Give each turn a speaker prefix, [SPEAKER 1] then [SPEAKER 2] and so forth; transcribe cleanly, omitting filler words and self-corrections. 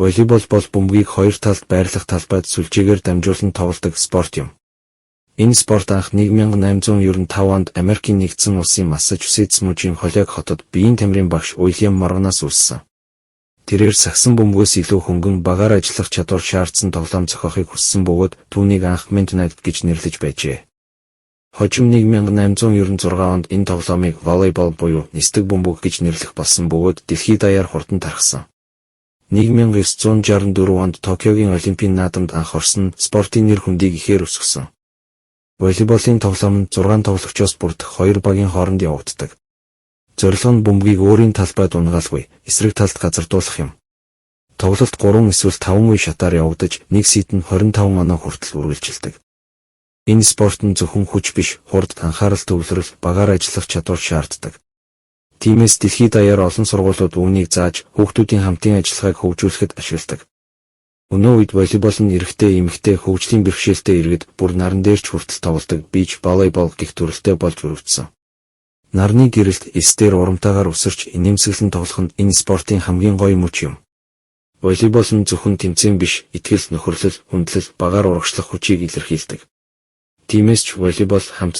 [SPEAKER 1] Волейбол бол бөмбөгийг хоёр талд байрлах талбайд сүлжээгээр дамжуулан тоглодог спорт юм. Энэ спорт анх 1895 онд Америкийн нэгдсэн улсын Массачусетс мужийн Холиок хотод биеийн тамирын багш Уильям Морганаас үүссэн. Тэрээр сагсан бөмбөгөөс илүү хөнгөн багаар ажиллах чадвар шаардсан тоглоом зохиохыг хүссэн бөгөөд түүнийг анх Mennonite гэж нэрлэж байжээ. Хожим 1896 онд энэ тоглоомыг волейбол буюу нисдэг бөмбөг гэж нэрлэх болсон бөгөөд дэлхий даяар хурдан тархсан. 1964 онд Токиогийн Олимпийн наадамд анх орсон нь спортын нэр хүндийг ихээр өсгөсөн. Волейболын тоглоом нь 6 тоглогчоос бүрдэх хоёр багийн хооронд явагддаг. Зорилго нь бөмбөгийг өөрийн талбайд унагаалгүй, эсрэг талд газардуулах юм. Тоглолт 3 эсвэл 5 үе шатаар явагдаж, нэг сет нь 25 оноо хүртэл үргэлжилдэг. Энэ спорт нь зөвхөн хүч биш, хурд, анхаарал төвлөрөл, багаар ажиллах чадвар шаарддаг. Тиймээс дэлхий даяар олон сургуулиуд үүнийг зааж, хүүхдүүдийн хамтын ажиллагааг хөгжүүлэхэд ашигладаг. Өнөө үед волейбол нь эрэгтэй, эмэгтэй хөгжлийн бэрхшээлтэй иргэд бүр наран дээр ч хүртэл тоглодог beach volleyball гэх төрөлтэй болж өрөвдсөн. Нарны гэрэлт эс дээр урамтайгаар үсэрч инээмсэглэн тоглох нь энэ спортын хамгийн гоё мөч юм. Волейбол нь зөвхөн тэмцээн биш, итгэл, нөхөрлөл, хүндлэл, багаар урагшлах хүчийг илэрхийлдэг. Тиймээс ч волейбол хамт